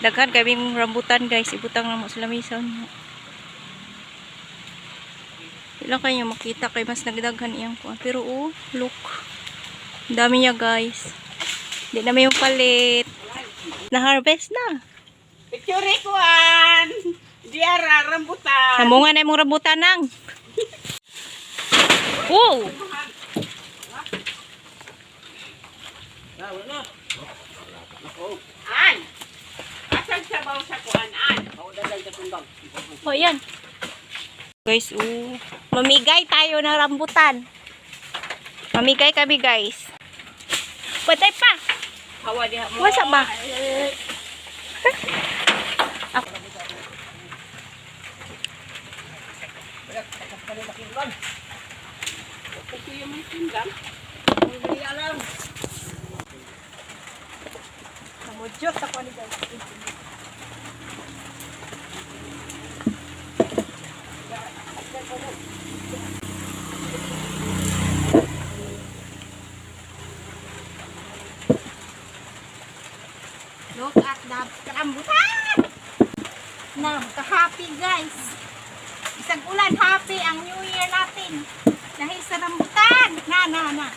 Daghan kay ming rambutan, guys, ibutang na mo sa lamisa niyo. Di lang kayo makita kay mas nagdaghan iyang kuan. Pero oh, look. Ang dami niya, guys. Di na may yung palit. Na-harvest na. Picture kuan. Diara rambutan. Namunga na imong rambutan nang. Oh! An. Asan sabaw sa kuan an? Oh, yan. Guys, oh. Mamigay tayo ng rambutan. Mamigay kami, guys. Patay pa. Hawa diha mo. Wasa ba? Ito yung may singgang. Namudyot ako ni guys. Look at the rambutan! Na, happy, guys. Isang ulan, happy ang New Year natin. Dahil sa rambutan. Na, na, na.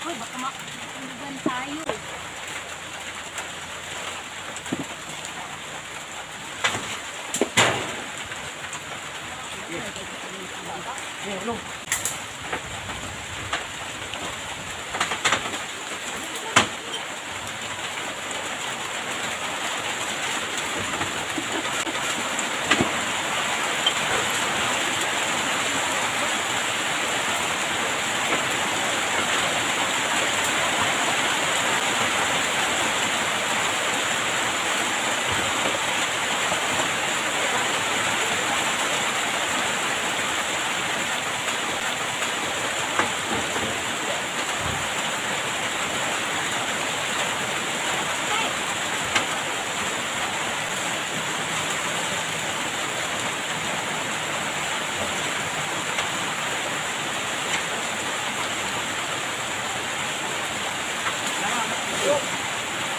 Uy, baka makakulugan tayo.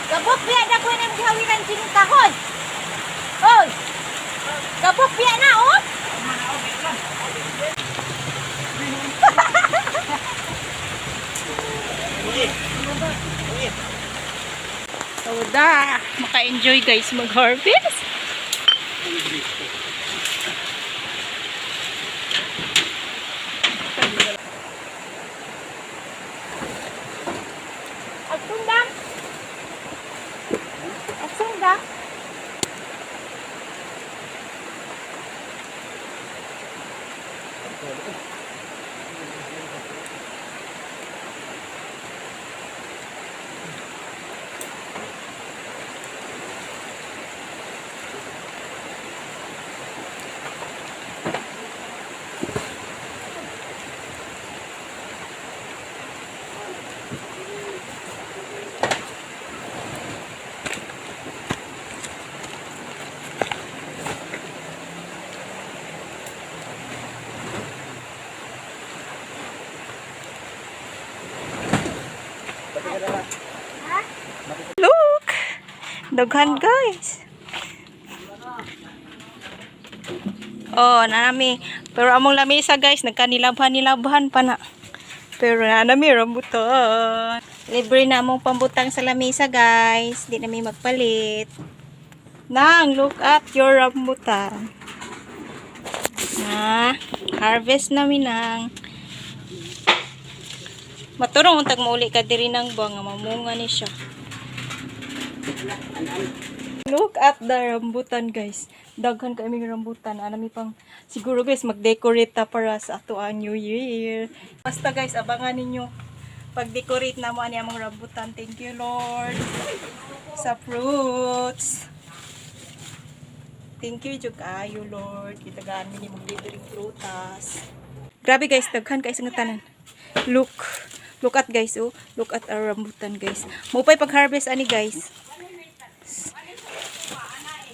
Gabok biya na ko nang gihawinan kini kahoy. Hoy. Gabok biya na oh. So da, maka-enjoy guys mag-harvest. Agtundang. Agsungga. Look! Daghan, guys. Oh, nanami. Pero among lamesa, guys, nagkanilabhan-nilabhan pa na. Pero nanami rambutan. Libre na among pambutang sa lamesa, guys. Di nami magpalit. Nang, look at your rambutan. Na, harvest nami nang. Maturong untag mauli ka diri nang ba nga mamunga ni siya. Look at the rambutan, guys. Daghan kay aming rambutan. Anami pang siguro, guys, mag-decorate ta para sa ato ang New Year. Basta guys, abangan ninyo pag-decorate na mo ani among rambutan. Thank you, Lord, sa fruits. Thank you jud kaayo, Lord. Gitagaan mi nimong libreng prutas. Grabe guys, daghan kay sa nga tanan. Look. Look at, guys, oh. Look at our rambutan, guys. Mo pa'y pag-harvest ani, guys.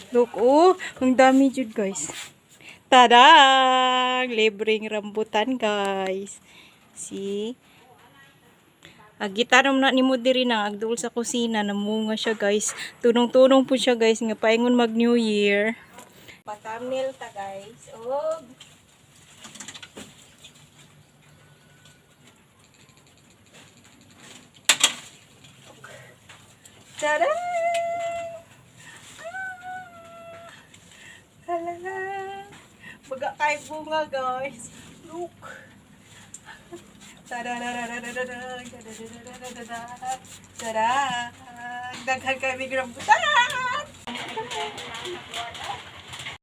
Look, oh, ang dami jud, guys. Tadang! Libreng rambutan, guys. See? Agitanom na nimo diri na agduol sa kusina, namunga siya, guys. Tunong-tunong po siya, guys, nga paingon mag New Year. Pa-thumbnail ta, guys. Og Tada! Ah! Hala! Baga kay bunga, guys. Look. Tadadadadadada, tadadadadadada, tada! Daghan kami rambutan!